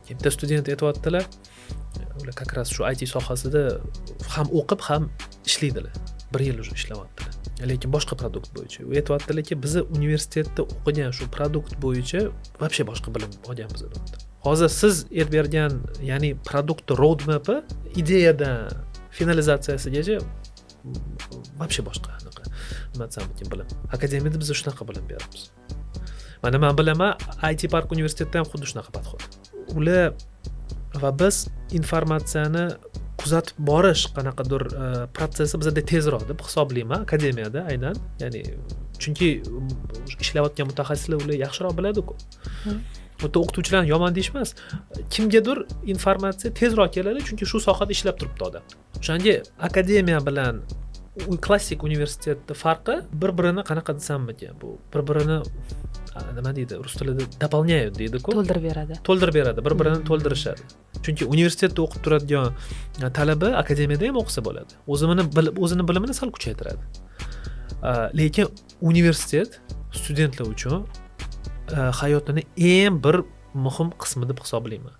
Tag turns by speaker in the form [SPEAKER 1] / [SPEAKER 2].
[SPEAKER 1] Keyin bitta student aytyaptilar, ular как раз shu IT sohasida ham o'qib, ham ishlaydilar, bir yil уже ishlayaptilar, lekin boshqa продукт bo'yicha. U aytyaptilarki, bizni universitetda o'qigan shu продукт bo'yicha вообще boshqa bilim olganmiz, deyapti. Hozir siz aytib bergan, ya'ni продукт ni roadmapi ideyadan finalizatsiyasigacha вообще boshqa, anaqa, nima desam ekan, bilim. Akademiyada biz shunaqa bilim beramiz. Mana man bilaman, IT Park universitetida ham xuddi shunaqa подход. Ular va biz informatsiyani kuzatib borish qanaqadir protsessi bizada tezroq deb hisoblayman akademiyada aynan, ya'ni chunki ishlayotgan mutaxassislar, ular yaxshiroq biladiku. Bu yerda o'qituvchilarni yomon deyish emas, kimgadir informatsiya tezroq keladi, chunki shu sohada ishlab turibdi odam. O'shanga akademiya bilan klassik universitetni farqi bir birini, qanaqa desammikan, bu bir birini nima deydi, rus tilida дополняют deydiku.
[SPEAKER 2] To'ldirib beradi.
[SPEAKER 1] To'ldirib beradi, bir birini to'ldirishadi. Chunki universitetda o'qib turadigan talaba akademiyada ham o'qisa bo'ladi, o'zini bilimini sal kuchaytiradi. Lekin universitet studentlar uchun hayotini eng bir muhim qismi deb hisoblayman.